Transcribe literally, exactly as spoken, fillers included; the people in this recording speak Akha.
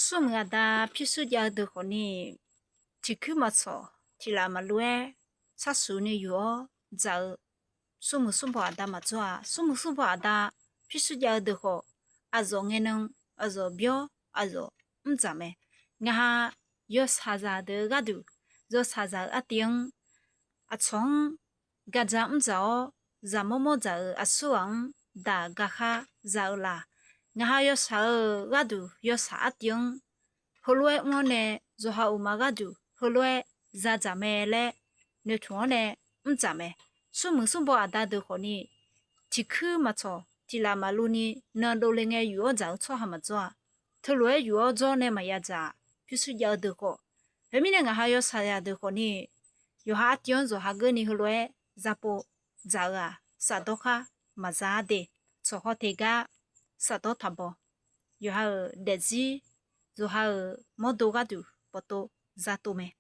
Smrmuiq aqda pyurshuir jav-eu deuq khawfni, tiqkuir maqtsawq tiqlaf maqlur-aer, sharsuq ni yuf-awr dzaq-eu smrmuiq smrbaw aqda maqdzawr-a. Smrmuiq smrbaw aqda pyurshuir jav-eu deuq khawf, aqzawq ngae nan, aqzawq byawr, aqzawq mrdzaq mae. Ngaqha yawshaqzaq deuq-eu gharduq, yawshaqzaq-euq artiv-anr, aqcawq-anr gaqdzaq mrdzaq-awr, zaqmawr mawr dzaq-euq aqsurghaq-anr daq gaqkhar za-eu la? Ngaqha yawshaq-euq gharduq yawshaq artiv-anr heulof-aer mr-awr nae, yawqha uqma gharduq heulof-aer zadzaq mae laer noeqtmq-awr nae mrdzaq mae. Smrmuiq smrbaw aqda deuq khawfni, tiqkuir maqtsawq tiqlaf maqlur ni nan dovle ngae yuf-awr dzaq-eu tsawrhaq maqdzawr-a. Teulof-aer yuf-awr dzawr nae maqya dzaq-aq, pyurshuir jav-eu deuq khawf. Khoermirnae, ngaqha yawshaqzaq deuq khawfni, yawqha artiv-anr yawqha geurni heulof-aer zapov dzaq-eu-aq, shafdawr khar maqza-ar de. Tsawq haw teq gar shafdawr taqbaw. Yawqha-euq daefzir, yawqha-euq mawrdo gharduq bawqtov zatov mae.